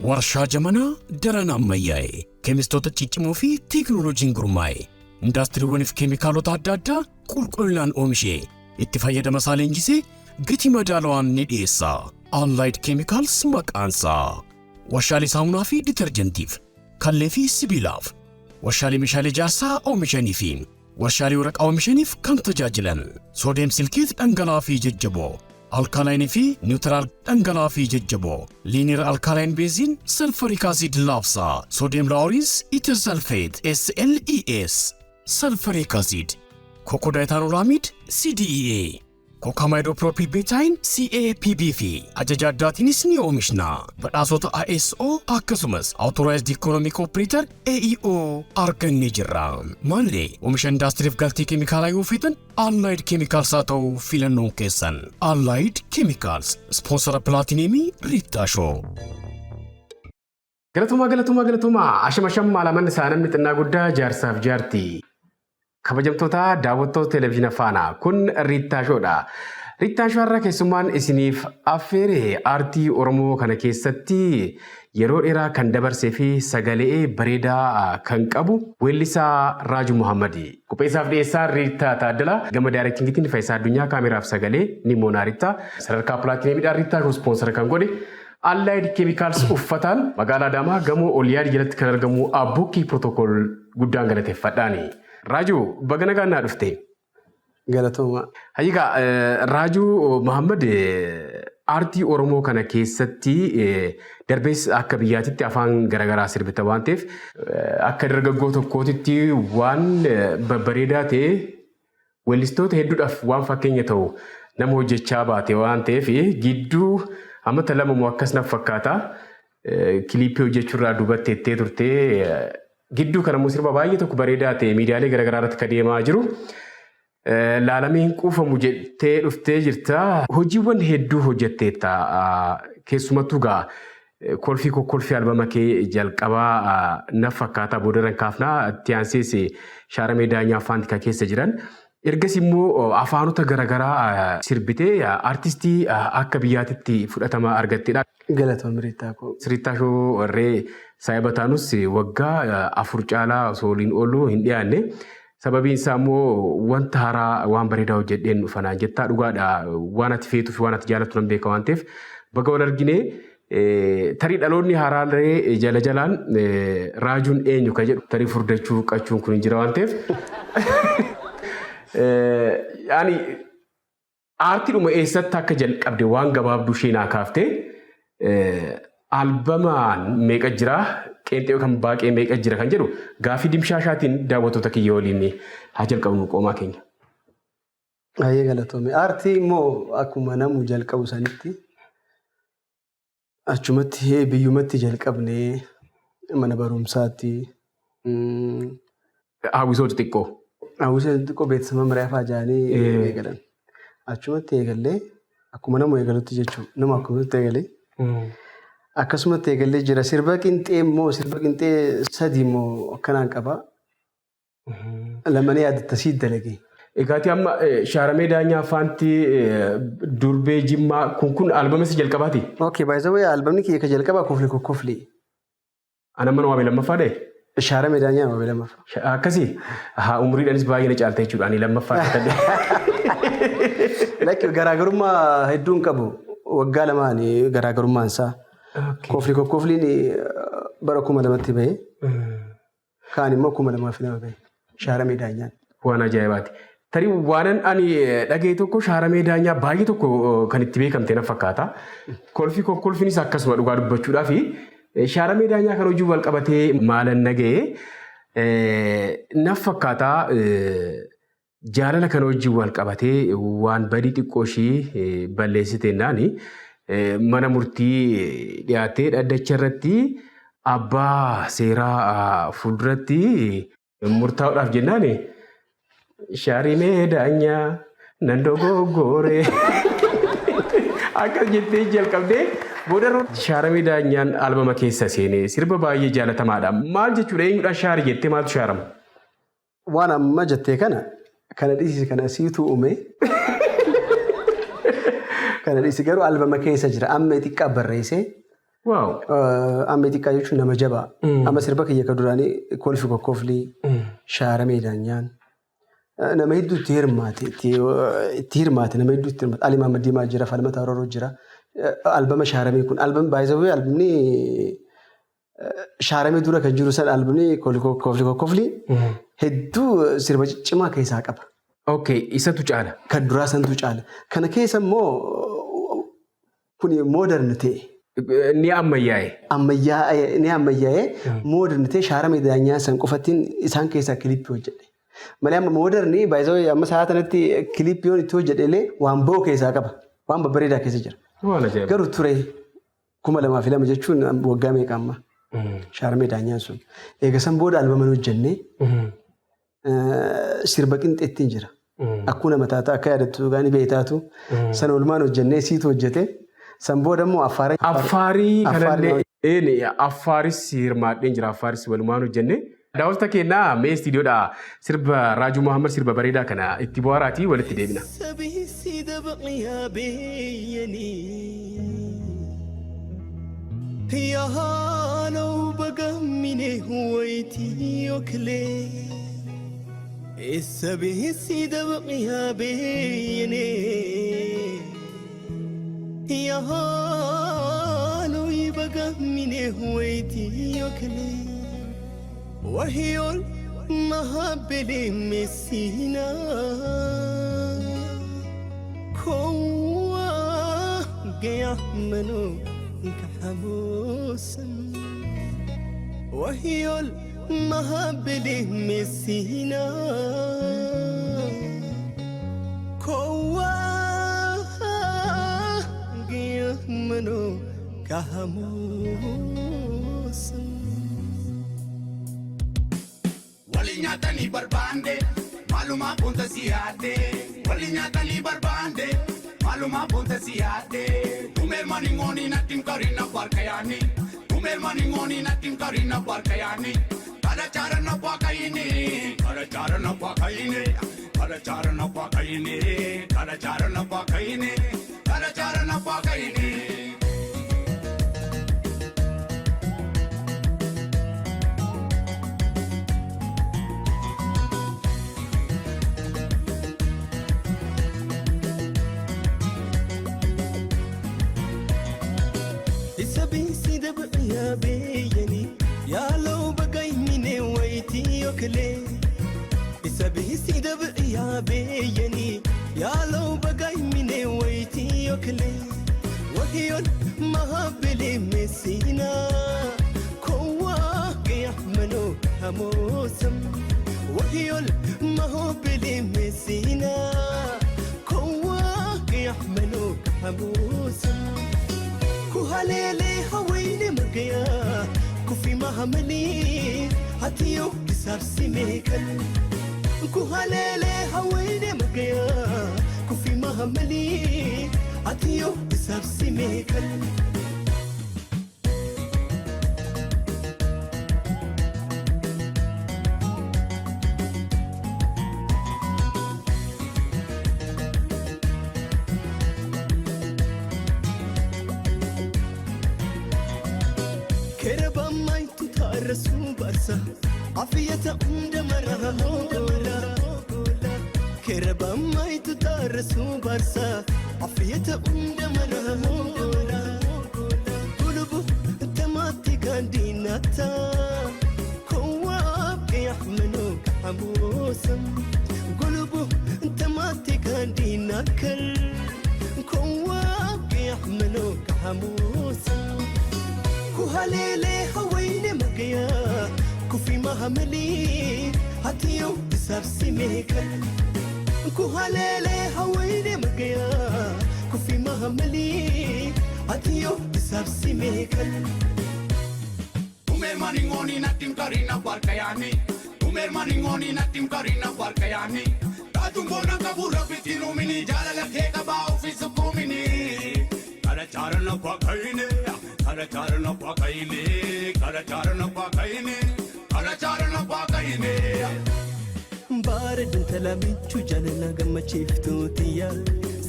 Warshaa Jamanaa daran ammayyaa'e keemistoota ciccimoo fi teekinooloojiin gurmaa'e indaastiriiwwaniif keemikaalota adda addaa qulqullinaan oomishee itti fayyadama isaa leenjisee gatii madaalawaan ni dhiyeessa. Allied Chemicals maqaansaa. Warshaalee saamunaa fi ditarjentiif, kallee fi sibiilaaf, warshaalee meeshaalee ijaarsaa oomishanii fi warshaalee waraqaa oomishaniif kan tajaajilan sodium silicate dhangala'aa fi jajjaboo, alkaline fi neutral dhangala'aa fi jajjaboo, linear alkaline benzene, sulfuric acid laabsaa, sodium laureth ether sulfate SLES, sulfuric acid, cocodiethanolamide CDEA, cocamidopropyl betaine CAPB fi ajaja addaatiinis ni oomishna. Badhaasota ISO akkasumas Authorized Economic Operator AEO argannee jirra. Maarree oomisha indaastiriif galtee keemikaalaa yoo feetan Allied Chemicals haa ta'u filannoon keessan. Allied Chemicals sponsora platinumii Riittaa Show. Galatumaa, galatumaa, galatumaa. Ashama shammaa lamaan isaa namni xinnaa guddaa jaarsaaf jaarti. Kabajamtoota daawwattoota televezyiina Faanaa, kun Riittaa Showdha. Riittaa Show irra keessummaan isiniif affeere aartii Oromoo kana keessatti yeroo dheeraa kan dabarsee fi sagalee bareedaa kan qabu weellisaa Raajuu Muhammadi. Qopheessaaf dhiyeessaa Riittaa Taaddalaa, gama directingiitiin Faayisaa Addunyaa, kaameraaf sagalee Nimoonaa Riittaa, sadarkaa platinumiidhaan Riittaa Show sponsora kan godhe Allied Chemicals uffataan magaalaa Adaamaa gamoo Oliyaad jalatti kan argamu Abbukkii Protocol guddaan galateeffadhaani. Raajuu, baga nagaan naa dhufte. Galatooma. Hayyigaa, Raajuu Muhammad aartii Oromoo kana keessatti darbees akka biyyaatitti afaan garaagaraa sirbita waan ta'eef, akka dargaggoo tokkootitti waan babbareedaa ta'e weellistoota hedduudhaaf waan fakkeenya ta'u nama hojjechaa baate waan ta'eef, gidduu ammata 2 moo akkas naf fakkaata clipii hojjechuurraa duubatti ettee turte. Gidduu kana immoo sirba baay'ee tokko bareedaa ta'e miidiyaalee garaagaraa irratti kan deemaa jiru laalamee hin quufamu jettee dhuftee jirta. Hojiiwwan hedduu hojjetteetta. Keessumattuu gaa Kolfii Kokkolfii albama kee jalqabaa naf fakkaata, boodarran kaafnaa, itti aansees Shaaramee Daanyaa Faantika keessa jiran. Ergas immoo afaanota garaagaraa sirbitee artistii akka biyyaatitti fudhatama argattedha. Galatoom, Riittaa koo. Riittaa Show warree saayiba taanus waggaa 4 caalaa osoo waliin ooluu hin dhiyaanne. Sababiin isaa immoo wanta haaraa waan bareedaa hojjedheen dhufanaa jettaa. Dhugaadha, waan ati feetuu fi waan ati jaalattu nan beeka waan ta'eef baga wal argine. Tarii dhaloonni haaraallee jala jalaan Raajuun eenyu kan jedhu tarii furdachuu qachuun kun hin jira waan ta'eef. Yaani aartiidhuma eessatti akka jalqabde waan gabaabduu ishee naa kaaftee, albamaan meeqa jira, qeenxee yookaan baaqee meeqa jira kan jedhu gaafii dimshaashaatiin daawwattoota kiyya waliin haa jalqabnu qoomaa keenya. Baay'ee galatoome. Aartii immoo akkuma namu jalqabu sanitti achumatti biyyumatti jalqabnee mana barumsaatti. Hawwisoo xixiqqoo. Hawwisoo xixiqqoo beeksisa mamariyaa fa'aa jedhanii eegalan. Achumatti eegallee akkuma namu eegalutti jechuudha. Nama akkumatti eegalee. Akkasumatti eegallee jira. Sirba qinxee immoo sirba qinxee sadii immoo akkanaan qaba. Lamanii yaadatta sii dalage. Egaati amma Shaaramee Daanyaa Faanti, Durbee Jimmaa kun albama isa jalqabaati. Okay, by the way, albamni kiyya ka jalqabaa Kofli Kokkofli. Ana mana waame lammaffaa dha'e. Shaaramee Daanyaa waame lammaffaa. Akkasii haa, umuriidhaanis baay'ee na caalta jechuudha, ani lammaffaa ta'e. Lakki, garaagarummaa hedduu hin qabu. Waggaa lamaan garaagarummaan isaa. Kofli Kokkofliin bara 2000tti bahe. Kaan immoo 2002 bahe. Shaaramee Daanyaan. Waan ajaa'ibaati. Tarii waanan ani dhagaye tokko Shaaramee Daanyaa baay'ee tokko kan itti beekamte na fakkaata. Kolfi Kokkolfiinis akkasuma dhugaa dubbachuudhaa fi Shaaramee Daanyaa kan hojii wal qabatee maalan dhagaye na fakkaata, jaalala kan hojii wal qabatee waan badii xiqqoo ishii balleessite naani mana murtii dhiyaattee dhaddacha irratti abbaa seeraa fuulduratti murtaa'uudhaaf jennaan, "Shaarimee Daanyaa, nan dogoggore" akkas jettee jalqabdee booda Shaaramee Daanyaan albama keessa seenee sirba baay'ee jaalatamaadha. Maal jechuudha? Eenyudhaan shaari jettee maaltu shaarama? Waan amma jettee kana dhiisi, kana siitu uume. Kana dhiisi, garuu albama keessa jira. Amma xiqqaa barreessee Wow. Ammee xiqqaa jechuun nama jabaa. Amma sirba kiyya kan duraanii kolfi kokkoflii shaaramee daanyaan. Nama hedduu itti hirmaate itti hirmaate nama hedduu itti hirmaate. Ali Mahammad Diimaa jira, Falmata Rooroo jira. Albama shaaramee kun albam baay'isawee albamni shaaramee dura kan jiru san albamni kolfi kokkoflii hedduu sirba ciccimaa keessaa qaba. Okay, isatu caala. Kan duraa santu caala. Kana keessa immoo kun modern ta'e. Ni ammayyaa'e. Ammayyaa'ee ni ammayyaa'ee modern ta'e shaaramee daanyaa san qofattiin isaan keessaa kilippii hojjedhe. Malee amma modern baay'isawee amma sa'a kanatti kilippii yoon itti hojjedhe illee waan ba'u keessaa qaba. Waan babbareedaa keessa jira. Waan ajaa'iba. Garuu ture 2002 jechuun waggaa meeqa amma shaaramee daanyaan sun. Eega san booda albama hojjennee sirba qinxeettiin jira. Akkuma mataa akka yaadattu gaanii beektaatu san oolmaan hojjennee siitu hojjete. San booda immoo Affaara. Affaarii kanallee Affaaris hirmaadheen jira. Affaaris walumaan hojjenne. Daawwattoota keenyaa mee istiidiyoodhaa sirba Raajuu Muhammad sirba bareedaa kana itti bohaaraatii walitti deebina. سبيسي دبقيا بيني يا هالو بقمني هويتي وكلي السبيسي دبقيا بيني يا هالو يبقمني هويتي وكلي وهي المهبل مسينا كوا يحملو كحموس وهي المهبل مسينا كوا يحملو كحموس Wali nyaatanii barbaande maalumaa boonta si yaadde. Wali nyaatanii barbaande maalumaa boonta si yaadde. Tumeer mani ngooni natti hin karina barka yaani. Tumeer mani ngooni natti hin karina barka yaani. Kada chaara na paakayini. Kada chaara na paakayini. Kada chaara na paakayini. Kada chaara na paakayini. Kada chaara na paakayini. Sabinsi dabqiyaa beeyani yaaloo baqaymine wayitii yookilee. Sabinsi dabqiyaa beeyani yaaloo baqaymine wayitii yookilee. Wahiyoon mahabbilee mesiinaa kowwaa gayahmanoo hamoosam. Wahiyoon mahabbilee mesiinaa kowwaa gayahmanoo hamoosam. Kuhalele hawayne magaya kufi mahamali hatiyo kisabsi mekal. Kuhalele hawayne magaya kufi mahamali hatiyo kisabsi mekal. عافية عند مرة كربا ما يتدرس برسا عافية عند مرة قلبه تماتي كان ديناتا كواب يحملوك حموسا قلبه تماتي كان ديناكل كواب يحملوك حموسا كوهاليلي هويني مقيا كوفي مهملي هاتيو بسبسي ميكل كوهاليلي هويني مقيا كوفي مهملي هاتيو بسبسي ميكل Tumeer mani ngooni natti hin karina barka yaani. Tumeer mani ngooni natti hin karina barka yaani. Taajuun boona qabu rabbitti nuumini jaalala kee qabaa ofii sukkuumini. Kada chaara na paakayini. Kada chaara na paakayini. Kada chaara na paakayini. Kada chaara na paakayini. Bareedduu talaamichuu jaalala gammachiiftuu tiyya.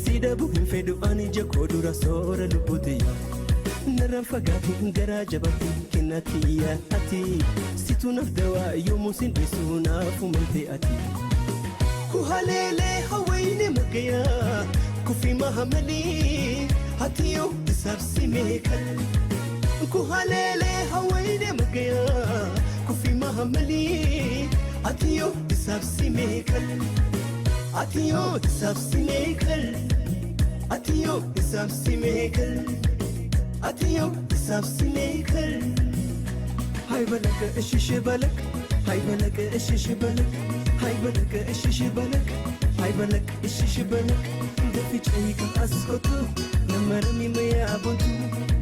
Si dhabuu hin fedhu ani ija koo dura soora lubbuu tiyya. Narraan fagaate garaa jabaate kennatti ati situ naaf dawaa yoomuu sin dhiisu naaf uumamte ati. Kuhaleelee hawayne magayaa kufi mahamalii hatiyo isaaf meekal. Kuhaleelee hawayne magayaa kufi mahamalii hatiyo isaaf meekal. Atiyo isaaf meekal. Atiyo isaaf meekal. Atiyo isaaf meekal. Hay balaka ishish balak, hay balaka ishish balak, hay balaka ishish balak, hay balak ishish balak. Dafi chayika askotu, namarami mayabontu.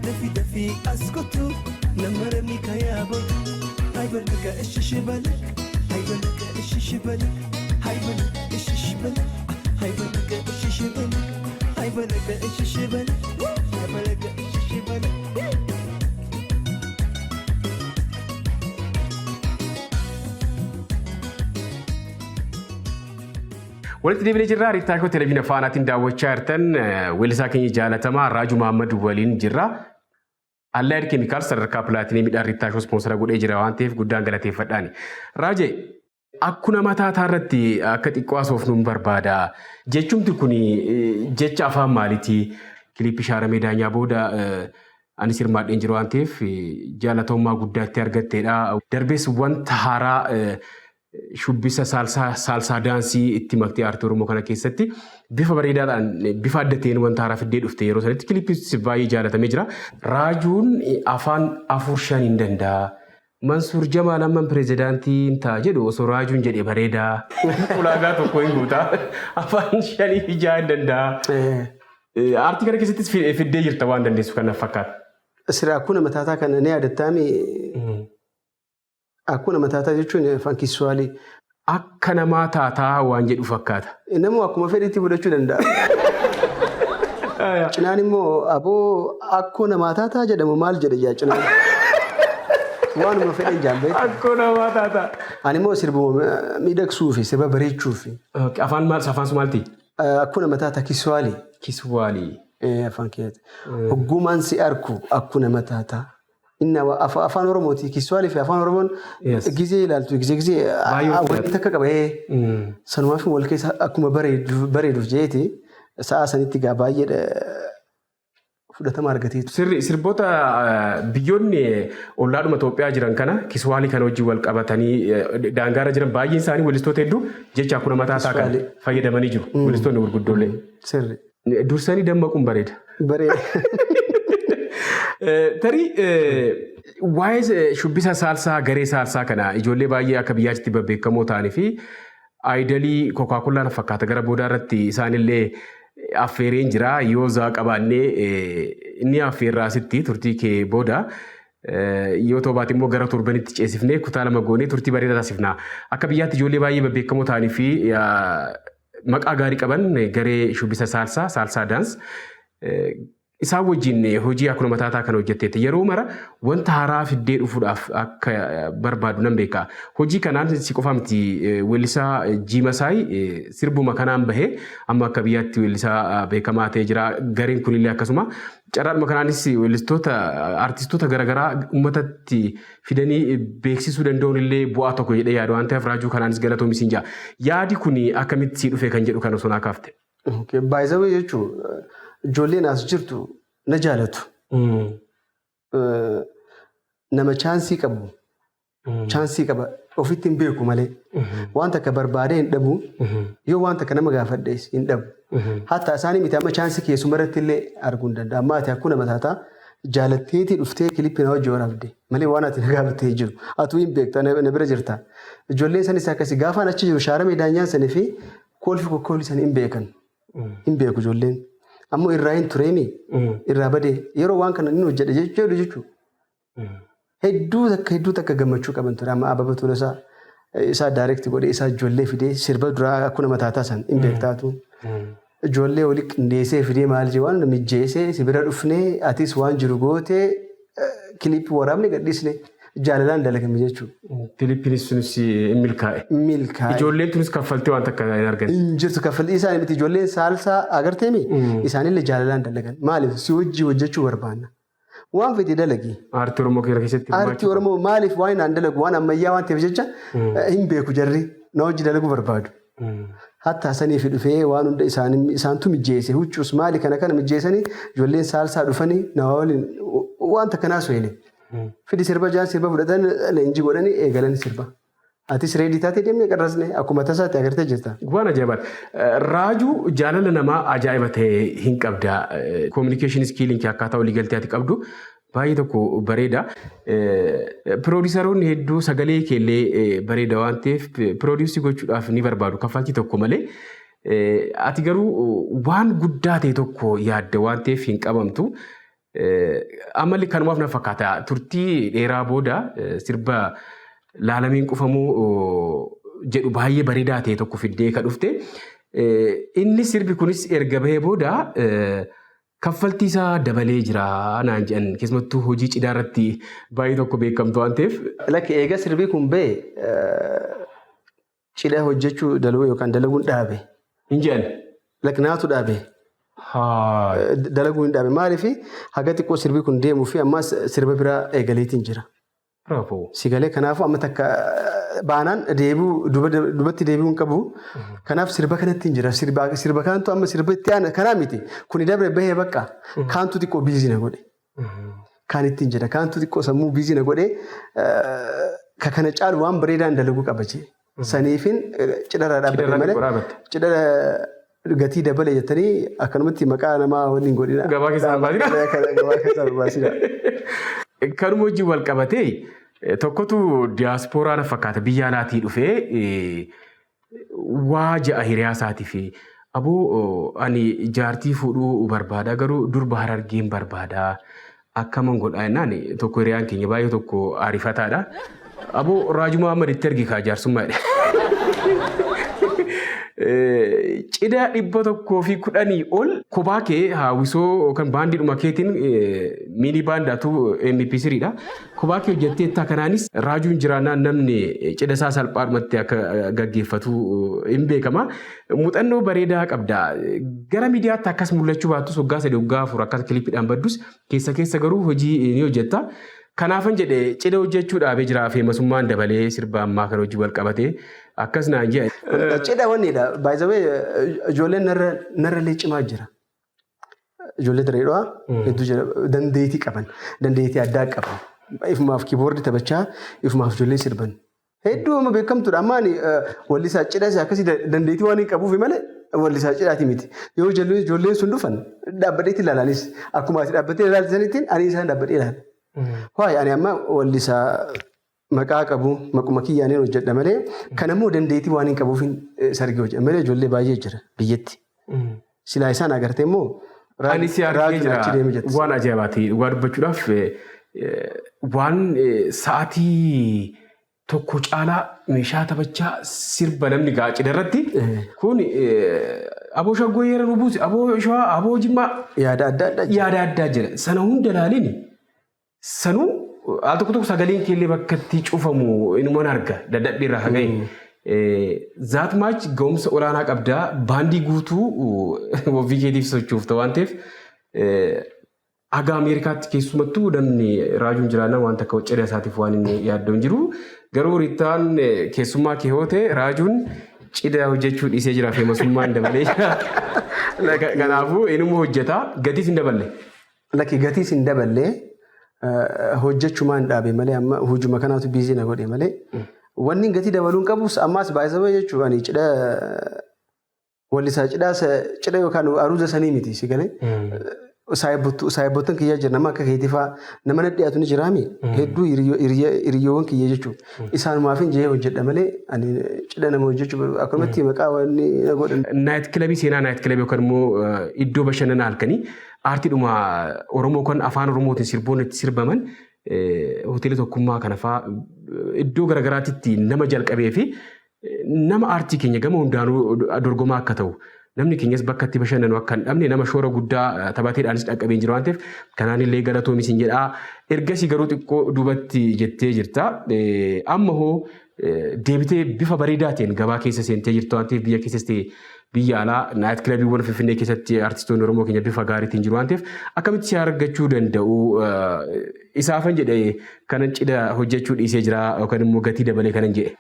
Dafi dafi askotu, namarami kayabontu. Hay balaka ishish balak, hay balaka ishish balak, hay balaka ishish balak, hay balaka ishish balak, hay balaka ishish balak, hay balaka ishish balak. Walitti deebinee jirra. Riittaa Shoo Televiziyoona Faanaatiin daawwachaa jirtan weellisaa keenya jaalatamaa Raajuu Mahammad waliin jirra. Allaayid Keemikaal sadarkaa pilaatineemiidhaan Riittaa Shoo ispoonsara godhee jira waan ta'eef guddaan galateeffadhaani. Raajee, akkuma mataataa irratti akka xiqqoo haasofnu hin barbaada. Jechumti kun jecha afaan maaliiti? Kiliippii Shaaramee Daanyaa booda anis hirmaadheen jiru waan ta'eef jaalatamummaa guddaa itti argatteedha. Darbees wanta haaraa shubbisa saalsaa daansii itti maktee aartii Oromoo kana keessatti bifa bareedaadhaan bifa adda ta'een wanta haaraa fiddee dhufte yeroo sanatti kiliippiis baay'ee jaalatamee jira. Raajuun afaan 4 5 hin danda'a. Mansuur Jamaal amman pirezidaantiin ta'a jedhu osoo Raajuun jedhe bareedaa. Ulaagaa tokko hin guutaa. Afaan 5 fi 6 hin danda'a. Aartii kana keessattis fiddee jirta waan dandeessu kan fakkaata. Sira akkuma mataataa kana ni yaadattaami. Akkuma mataataa jechuun afaan Kiswahili. Akka namaa taataa waan jedhu fakkaata. Namuu akkuma fedhetti fudhachuu danda'a. Cinaan immoo aboo akkoo namaa taataa jedhamu maal jedha ijaa cinaan. Waanuma fedhan jaan beektu. Akkoo namaa taataa. Ani immoo sirbuma miidhagsuu fi sirba bareechuu fi. Afaan maal afaan Sumaalti? Akkuma mataataa Kiswahili. Kiswahili. Afaan keessa. Hoggumaan si arku akkuma mataataa. Inni afaan Oromooti. Kiswahili fi afaan Oromoon gizee ilaaltu gizee gizee walitti akka qaba. Sanumaaf wal keessa akkuma bareeduuf jeeti sa'a sanitti gaa baay'ee fudhatama argateetu. Sirri sirboota biyyoonni ollaadhuma Itoophiyaa jiran kana Kiswahili kana wajjin wal qabatanii daangaarra jiran baay'een isaanii weellistoota hedduu jecha akkuma mataataa kan fayyadamanii jiru. Weellistoonni gurguddoollee. Sirri. Dursanii dammaquun bareeda. Bareeda. Tarii waa'ee shubbisa saalsaa garee saalsaa kana ijoollee baay'ee akka biyyaatti babbeekamoo ta'anii fi aayidalii Kookaakollaa na fakkaata gara boodaa irratti isaanillee affeereen jira yoo zaa qabaannee inni affeerraa asitti turtii kee booda yoo ta'u baate immoo gara torbanitti ceesifnee kutaa 2 goonee turtii bareedaa taasifna. Akka biyyaatti ijoollee baay'ee babbeekamoo ta'anii fi maqaa gaarii qaban garee shubbisa saalsaa saalsaa daans isaan wajjin hojii akkuma mataataa kana hojjetteetti. Yeroo mara wanta haaraa fiddee dhufuudhaaf akka barbaadu nan beeka. Hojii kanaan si qofa miti weellisaa Jiimasaay sirbuma kanaan bahee amma akka biyyaatti weellisaa beekamaa ta'ee jira. Gareen kunillee akkasuma carraadhuma kanaanis weellistoota artistoota garaagaraa uummatatti fidanii beeksisuu danda'uun illee bu'aa tokko jedhee yaadu waan ta'eef Raajuu kanaanis galatoomi siin jedha. Yaadi kun akkamitti si dhufe kan jedhu kan osoo naa kaafte. Baay'isawee jechuun ijoolleen as jirtu na jaalatu. Nama chaansii qabu. Chaansii qaba ofitti hin beeku malee. Waan takka barbaadee hin dhabu. Yoo waan takka nama gaafadhees hin dhabu. Hatta isaanii miti amma chaansii keessuma irratti illee arguu hin danda'a. Amma ati akkuma mataataa jaalatteetii dhuftee kilippii na wajjin waraabde malee waan ati na gaafattee jiru. Atuu hin beektu na bira jirta. Ijoolleen sanis akkasii gaafaan achi jiru Shaaramee Daanyaan sanii fi kolfi kokkoolli sanii hin beekan. Hin beeku ijoolleen. Ammoo irraa hin tureemi. Irraa badee yeroo waan kana inni hojjedhe jechuudha jechuudha. Hedduu takka gammachuu qaban ture. Amma Ababa Tolasaa isaa direct godhee isaa ijoollee fidee sirba duraa akkuma mataataa san hin beektaatu. Ijoollee wali qindeessee fidee maal jee waan mijjeessee si bira dhufnee atis waan jiru gootee kiliippii waraabne gadhiisne jaalalaan dalagame jechuudha. Kiliippiin sunis hin milkaa'e. Milkaa'e. Ijoolleen tunis kaffaltii waan takka hin arganne. Hin jirtu kaffaltii isaanii miti ijoolleen saalsaa agarteemi isaanillee jaalalaan dalagan. Maaliif si wajjii hojjechuu barbaanna. Waan fedhe dalagi. Aartii Oromoo keessatti Aartii Oromoo maaliif waan naan dalagu waan ammayyaa waan ta'eef jecha hin beeku jarri na hojii dalaguu barbaadu. Hatta saniif dhufee waan hunda isaantu mijeesse huccuus maali kana kana mijeessanii ijoolleen saalsaa dhufanii na waliin wanta kanaa so'ine. Fidi sirba jaan sirba fudhatan leenjii godhanii eegalan sirba. Atis ready taatee deemnee qarrasne akkuma tasaatti agartee jirta. Waan ajaa'ibaati. Raajuu, jaalala namaa ajaa'iba ta'e hin qabda. Communication skilliin kee, akkaataa waliigaltee ati qabdu baay'ee tokko bareeda. Piroodiisaroonni hedduu sagalee keellee bareeda waan ta'eef produce gochuudhaaf ni barbaadu kaffaltii tokko malee. Ati garuu waan guddaa ta'e tokko yaadda waan ta'eef hin qabamtu. Amalli kanumaaf na fakkaata. Turtii dheeraa booda sirba laalameen qufamuu jedhu baay'ee bareedaa ta'e tokko fiddee ka dhufte. Inni sirbi kunis erga bahee booda kaffaltii isaa dabalee jira naan jedhan, keessumattuu hojii cidhaa irratti baay'ee tokko beekamtu waan ta'eef. Lakki, eega sirbi kun bahe cidha hojjechuu dalaguu yookaan dalaguun dhaabe. Hin jedhan. Lakki, naatu dhaabe. Dalaguu hin dhaabe. Maaliif haga xiqqoo sirbi kun deemuu fi ammas sirba biraa eegaleetiin jira. Si galee? Kanaafuu amma takka baanaan deebi'uu dubatti deebi'uu hin qabu. Kanaaf sirba kanatti hin jira. Sirba kaantu amma sirba itti aana kanaa miti. Kuni dabre bahee bakka. Kaantu xiqqoo busy na godhe. Kaan ittiin jira. Kaantu xiqqoo sammuu busy na godhe, ka kana caalu waan bareedaan dalaguu qaba jee. Saniifin cidharraa dhaabbate malee cidha gatii dabale jettanii akkanumatti maqaa namaa waliin hin godhina. Gabaa keessaa hin baasina. Gabaa keessaa hin baasina. Kanuma wajjin wal qabatee tokkotu diyaaspooraa na fakkaata biyya alaatii dhufee waa ja'a hiriyaa isaatiif, "Aboo, ani jaartii fuudhuu barbaada, garuu durba Harargeen barbaada, akkaman godhaa?" jennaan tokko hiriyaan keenya baay'ee tokko ariifataadha. "Aboo, Raajuu Mahammad itti ergi kaa jaarsummaa," jedhe. Cidha 110 ol kophaa kee hawwisoo yookaan baandiidhuma keetiin, mini baandaatu MP3 dha. Kophaa kee hojjettee kanaanis raajuun jiraannaan namni cidha isaa salphaadhumatti akka gaggeeffatu hin beekama. Muuxannoo bareedaa qabda. Gara miidiyaatti akkas mul'achuu baattus, waggaa 3, waggaa 4 akkas kilipiidhaan baddus, keessa keessa garuu hojii ni hojjetta. Kanaafan jedhe, cidha hojjechuu dhaabee jira, famousummaan dabalee sirba ammaa kan hojii wal qabatee akkas naan jedhe. Cidha wannidha. By the way, ijoolleen narra illee cimaa jira. Ijoollee Direedhaa hedduu jira. Dandeettii qaban. Dandeettii addaa qaban. Ifumaaf keyboardii taphachaa, ifumaaf ijoollee sirban. Hedduu amma beekamtuudha. Amma ani wallisaa cidha akkasii dandeettii waan hin qabuuf malee wallisaa cidhaati miti. Yoo ijoolleen sun dhufan dhaabbadheetti ilaalaanis akkuma ati dhaabbattee ilaalchisanitti ani isaan dhaabbadhee ilaala. Waa'ee ani amma wallisaa maqaa qabu maquma kiyyaaniin hojjedha malee kan ammoo dandeettii waan hin qabuuf sargii hojjedha malee ijoollee baay'ee jira biyyatti. Silaa isaan agartee immoo Ani si argee jira, waan ajaa'ibaati. Dhugaa dubbachuudhaaf waan sa'aatii tokko caalaa meeshaa taphachaa sirba namni gaa cidha irratti kun aboo shaggoo yeera nu buuse, aboo shawaa, aboo jimmaa. Yaada adda addaa jira. Yaada addaa jira. Sana hunda ilaaliin sanuu al tokko tokko sagaleen keellee bakka itti cufamu inuman arga dadhabbii irraa haga'e. That much ga'umsa olaanaa qabdaa, baandii guutuu ofii keetiif sochoofta waan ta'eef haga Ameerikaatti keessumattuu namni raajuun jiraannaa waan takka cidha isaatiif waan inni yaaddoo hin jiru. Garuu Riittaan keessummaa kee hoo ta'e, raajuun cidha hojjechuu dhiisee jira, famousummaan dabalee jira. Kanaafuu inuma hojjeta, gatiis hin daballe. Lakki, gatiis hin daballee, hojjechumaan dhaabe malee amma hujuma kanaatu busy na godhe malee wanni gatii dabaluun qabus ammaas baay'isama jechuun ani cidha wallisaa cidhaa cidha yookaan aruuza sanii miti, si galee. Saayibboottan kiyyaa jira, nama akka keetii fa'aa nama na dhiyaatu ni jiraami, hedduu hiriyyoowwan kiyya jechuudha. Isaanumaaf hin jee hojjedha malee ani cidha nama hojjechuu akkanumatti maqaa wanni na godhan. Night clubii, seenaa night clubii yookaan immoo iddoo bashannanaa halkanii aartiidhuma Oromoo kan afaan Oromootiin sirboonni itti sirbaman, hoteela Tokkummaa kana fa'aa iddoo garaagaraatti nama jalqabee fi nama aartii keenya gama hundaanuu dorgomaa akka ta'u, namni keenyas bakka itti bashannanu akka hin dhabne nama shoora guddaa taphateedhaanis dhaqqabee jira waan ta'eef kanaan illee galatoomi siin jedhaa. Ergasii garuu xiqqoo duubatti jettee jirta. Amma hoo deebitee bifa bareedaa ta'een gabaa keessa seentee jirta waan ta'eef biyya keessas ta'e Biyya alaa night clubiiwwan Finfinnee keessatti artistoonni Oromoo keenya bifa gaariitiin jiru waan ta'eef, akkamitti si argachuu danda'u? Isaafan jedhe kanan cidha hojjechuu dhiisee jira yookaan immoo gatii dabalee kanan jedhe.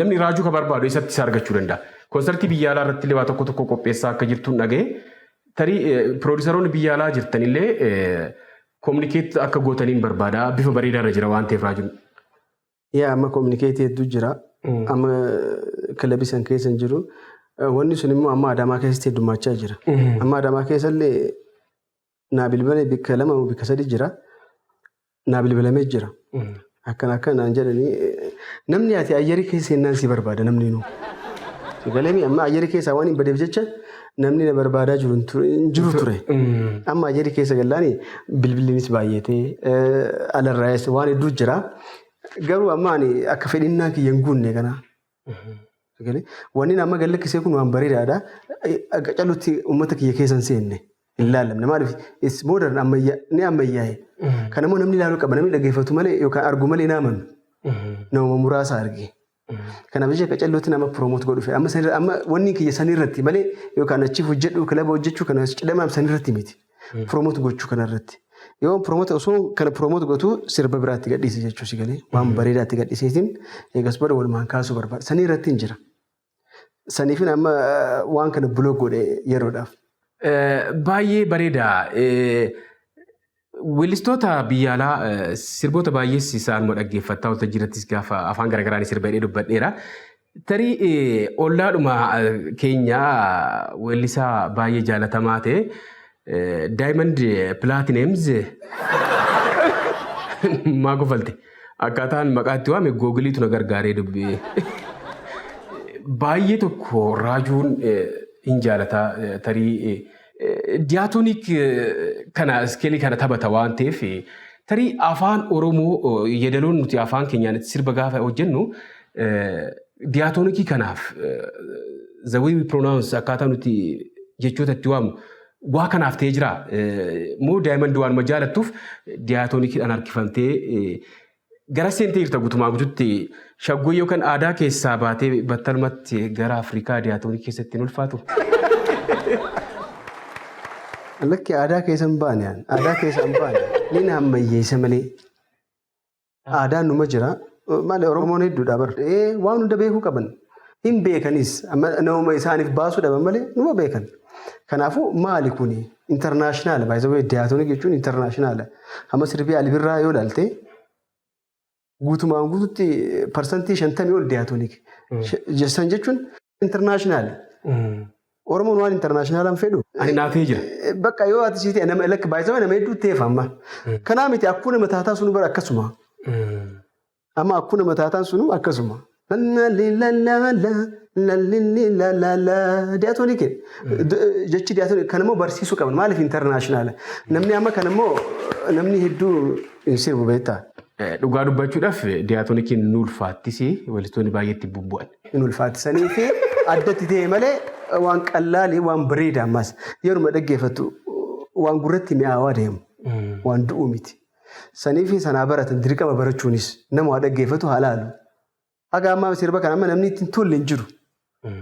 Namni Raajuu kan barbaadu eessatti isa argachuu danda'a? Konsertii biyya alaa irratti illee waa tokko tokko qopheessaa akka jirtuun dhaga'e. Tarii piroodisaroonni biyya alaa jirtanillee communicate akka gootaniin barbaada. Bifa bareedaa irra jira waan ta'eef Raajuun. Yaa, amma communicate hedduu jira. Amma kilabii san keessa hin jiru. Wanni sun immoo amma Adaamaa keessatti heddummachaa jira. Amma Adaamaa keessallee naa bilbilee bikka lama bikka sadi jira. Naa bilbilamee jira. Akkana akkanaan jedhanii, namni ati ayyarii keessa seenaan si barbaada namni nu. Sagalee amma ayyarii keessaa waan hin badeef jecha namni na barbaadaa jiru hin jiru ture. Amma ayyarii keessa gallaani bilbiliinis baay'atee, alarraayis waan hedduu jira. Garuu amma ani akka fedhinnaa kiyya hin guunne kana. Wanni amma gallakkisee kun waan bareedaadha. Akka calutti uummata kiyya keessa hin seenne. Hin laallamne. Maaliif, it's modern, ammayyaa ni ammayyaa'e. Kan immoo namni ilaaluu qaba. Namni dhaggeeffatu malee yookaan argu malee hin amanu. Nama muraasa arge. Kanaaf jecha qacallootti nama promote godhu fedha. Amma sanirra, amma wanni kiyya sanirratti malee yookaan achi hojjedhu, kilaba hojjechuu kana cidhamaaf sanirratti miti. Promote gochuu kanarratti. Yoo promote, osoo kana promote gootu sirba biraatti gadhiise jechuu si galee, waan bareedaatti gadhiiseetiin eegas booda walumaan kaasuu barbaada. Sanirratti hin jira. Saniifin amma waan kana block godhe yeroodhaaf. Baay'ee bareeda. Weellistoota biyya alaa sirboota baay'ees isaanuma dhaggeeffattaa waltajjii irrattis gaafa afaan garaagaraan sirba jedhee dubbadheera. Tarii ollaadhuma keenya weellisaa baay'ee jaalatamaa ta'e Diamond Platnumz, maa kofalte? Akkaataan maqaa itti waame Googleiitu na gargaaree dubbii. Baay'ee tokko Raajuun hin jaalata, tarii diatonic kana scale kana taphata waan ta'eef, tarii afaan Oromoo yeedaloon nuti afaan keenyaan itti sirba gaafa hojjennu diatonicii kanaaf, the way we pronounce, akkaataa nuti jechoota itti waamnu waa kanaaf ta'ee jira. Moo Diamond waanuma jaalattuuf diatoniciidhaan harkifamtee gara seentee jirta? Guutumaa guututti shaggoo yookaan aadaa keessaa baatee battalumatti gara Afrikaa diatonic keessatti hin ulfaatu? Lakki, aadaa keessa hin baane an. Aadaa keessa hin baane. Ni na ammayyeessa malee. Aadaan numa jira. Maali, Oromoon hedduudha bara. Waan hunda beekuu qaban. Hin beekanis, amma namuma isaaniif baasuu dhaban malee numa beekan. Kanaafuu maali kuni international, baay'ee diatonic jechuun international. Amma sirbii Albirraa yoo ilaalte guutumaan guututti 50% ol diatonic. San jechuun international. Oromoon waan internationalaan fedhu. Ani naafee jira. Bakka yoo ati siite nama lakki baay'isama nama hedduu ta'eef amma. Kanaa miti, akkuma mataataa sunu bara akkasuma. Amma akkuma mataataan sunu akkasuma. Diatonic jechi diatonic kan immoo barsiisuu qaban, maaliif international. Namni amma kan immoo namni hedduu hin sirbu, beektaa. Dhugaa dubbachuudhaaf diatoniciin nu ulfaattis, weellistoonni baay'eetti bubbu'an. Hin ulfaattisanii fi addatti ta'e malee waan qallaalii, waan bareeda, ammas yeruma dhaggeeffattu waan gurratti mi'aawaa deemu, waan du'uu miti. Sanii fi sanaa baratan dirqama, barachuunis nama waa dhaggeeffatu haa laalu. Haga ammaa sirba kana amma namni ittiin tolle hin jiru.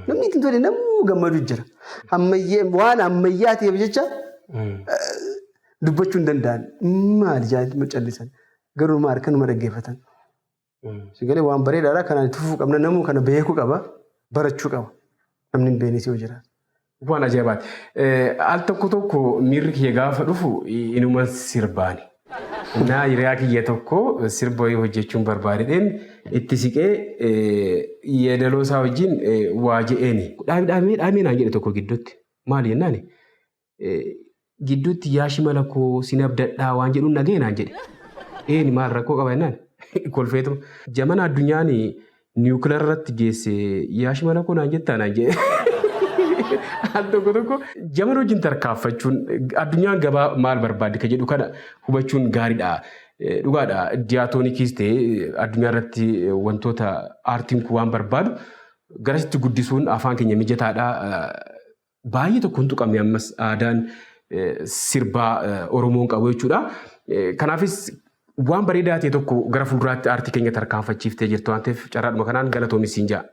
Namni ittiin tolle namuu gammadu jira. Ammayyee, waan ammayyaa ta'eef jecha dubbachuu hin danda'an. Maali jaanti callisan. Garuu maal kanuma dhaggeeffatan. Sigalee waan bareedaadha, kanaan itti fufuu qabna, namuu kana beekuu qaba, barachuu qaba. Namni hin beekne yoo jiraate. Waan ajaa'ibaati. Al tokko tokko miirri kiyya gaafa dhufu inuma sirbaani. Naa hiriyaa kiyya tokko sirba wayii hojjechuun barbaadedheen itti siqee yeedaloo isaa wajjin waa je'eeni. Dhaabee dhaabee dhaabee naan jedhe tokko gidduutti. Maali jennaani? Gidduutti "Yaa shimala koo sin abdadhaa" waan jedhuun dhaga'e naan jedhe. Eeni, maal rakkoo qaba jennaan kolfeetuma. "Jamana addunyaan nuclear irratti geesse yaa shimala koo naan jettaa?" naan jedhe. Al tokko tokko jamana wajjin tarkaanfachuun, addunyaan gabaa maal barbaaddi ka jedhu kana hubachuun gaariidha. Dhugaadha, diatonicis ta'e addunyaa irratti wantoota aartiin kun waan barbaadu garasitti guddisuun afaan keenya mijataadha. Baay'ee tokko hin tuqamne ammas aadaan sirbaa Oromoon qabu jechuudha. Kanaafis waan bareedaa ta'e tokko gara fuulduraatti aartii keenya tarkaanfachiiftee jirtu waan ta'eef, carraadhuma kanaan galatoomi siin ja'a.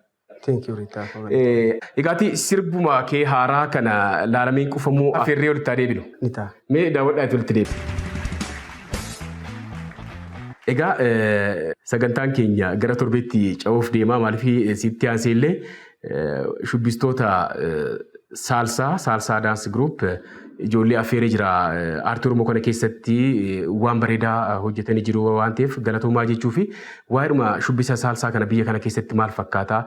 Thank you, Riitaa. Egaati sirbuma kee haaraa kana laalameen qufamuu affeerree walitti haa deebinu. Ni ta'a. Mee daawwadhaa itti walitti deebinu. Egaa sagantaan keenya gara torbeetti ce'uuf deema. Maaliif sitti aansee illee shubbistoota saalsaa, Saalsaa Dance Group, ijoollee affeeree jira. Aartii Oromoo kana keessatti waan bareedaa hojjetanii jiru waan ta'eef galatoomaa jechuu fi waa'eedhuma shubbisa saalsaa kana biyya kana keessatti maal fakkaata?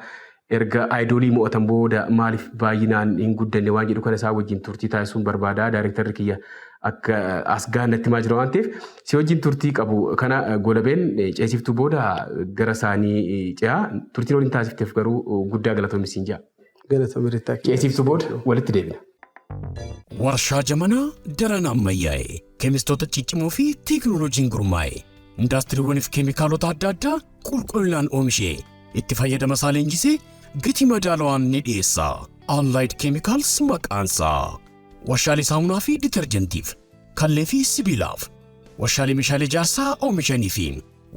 Erga Idolii mo'atan booda maaliif baay'inaan hin guddanne waan jedhu kana isaa wajjin turtii taasisuun barbaada. Daayirektarri kiyya akka as gaannatti himaa jira waan ta'eef si wajjin turtii qabu kana golabeen ceesiftuu booda gara isaanii ce'a. Turtiin waliin taasifteef garuu guddaa galatoomi siin jedha. Galatoomi, Riitaa. Ceesiftuu booda walitti deebina. Warshaa Jamanaa daran ammayyaa'e, keemistoota ciccimoo fi teekinooloojiin gurmaa'e, indaastiriiwwaniif keemikaalota adda addaa qulqullinaan oomishee itti fayyadama isaa leenjisee gatii madaalawaan ni dhiyeessa. Allied Chemicals maqaansaa. Warshaalee saamunaa fi ditarjentiif, kallee fi sibiilaaf, warshaalee meeshaalee ijaarsaa oomishanii fi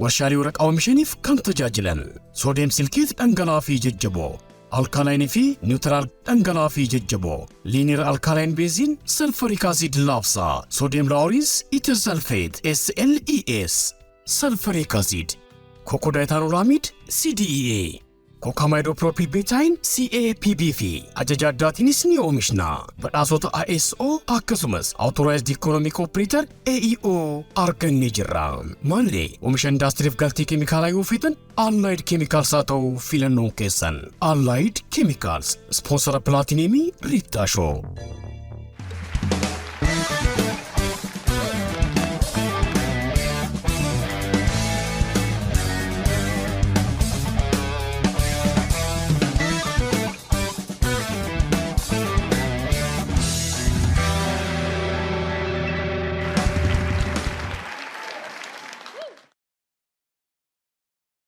warshaalee waraqaa oomishaniif kan tajaajilan sodium silicate dhangala'aa fi jajjaboo, alkaline fi neutral dhangala'aa fi jajjaboo, linear alkaline benzene, sulfuric acid laabsaa, sodium laureth ether sulfate SLES, sulfuric acid, cocodiethanolamide CDEA, cocamidopropyl betaine CAPB fi ajaja addaatiinis ni oomishna. Badhaasota ISO akkasumas Authorized Economic Operator AEO argannee jirra. Maarree oomisha indaastiriif galtee keemikaalaa yoo feetan Allied Chemicals haa ta'u filannoon keessan. Allied Chemicals, sponsora pilaatineemii Riittaa Show.